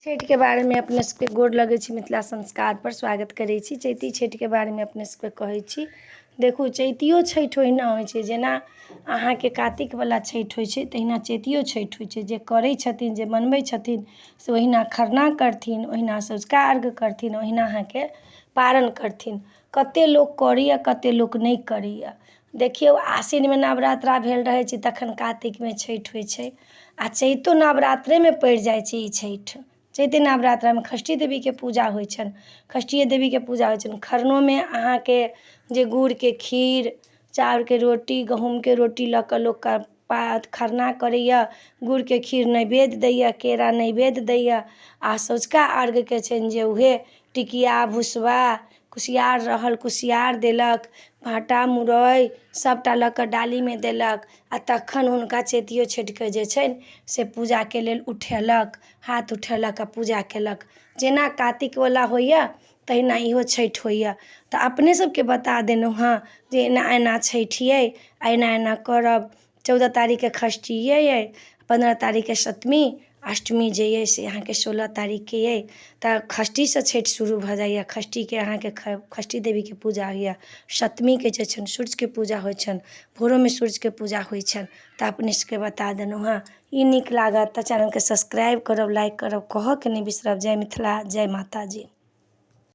छठिके बारेमे अपने सबके गोर लगै छी, मिथिला संस्कारपर स्वागत करै छी। चैती छठिके बारेमे अपने सबके कहै छी। देखू, चैतियो छठि ओहिना होइ छै जेना अहाँके कातिकवला छठि होइ छै, तहिना चैतियो छठि होइ छै। जे करै छथिन, जे मनबै छथिन, से ओहिना खरना करथिन, ओहिना सँझुका अर्घ करथिन, ओहिना अहाँके पारन करथिन। कते लोक करैए, कते लोक नहि करैए। देखियौ, आसिनमे नवरात्रा भेल रहै छै, तखन कातिकमे छठि होइ छै आओर चैतो नवरात्रेमे पड़ि जाइ छै। ई छठि चैती नवरात्रामे षष्ठी देवीके पूजा होइ छनि, षष्ठिये देवीके पूजा होइ छनि। खरनोमे अहाँके जे गुड़के खीर, चाउरके रोटी, गहुमके रोटी लऽ कऽ लोक खरना करैए, गुड़के खीर नैवेद्य दैए, केरा नैवेद्य दैए आओर सँझुका अर्घके छनि जे उएह टिकिया भुसबा, कुसियार रहल कुसियार देलक, भाँटा मुरइ सभटा लऽ कऽ डालीमे देलक। आओर तखन हुनका चैतियो छठिके जे छनि से पूजाके लेल उठेलक, हाथ उठेलक आओर पूजा केलक। जेना कातिकवला होइए तहिना इहो छठि होइए। तऽ अपने सबके बता देलहुँ हँ जे एना एना छठि अइ, एना एना करब। 14 तारीखके षष्ठी अइ, 15 तारीखके सप्तमी, अष्टमी जे अइ से अहाँके 16 तारीखके अइ। तऽ षष्ठीसँ छठि शुरू भऽ जाइए। षष्ठीके अहाँके षष्ठी देवीके पूजा होइए। सप्तमीके जे छनि सूर्यके पूजा होइ छनि, भोरोमे सूर्यके पूजा होइ छनि। तऽ अपने सबके बता देलहुँ हँ। ई नीक लागत तऽ चैनलके सब्सक्राइब करब, लाइक करब, कहऽके नहि बिसरब। जय मिथिला, जय माताजी।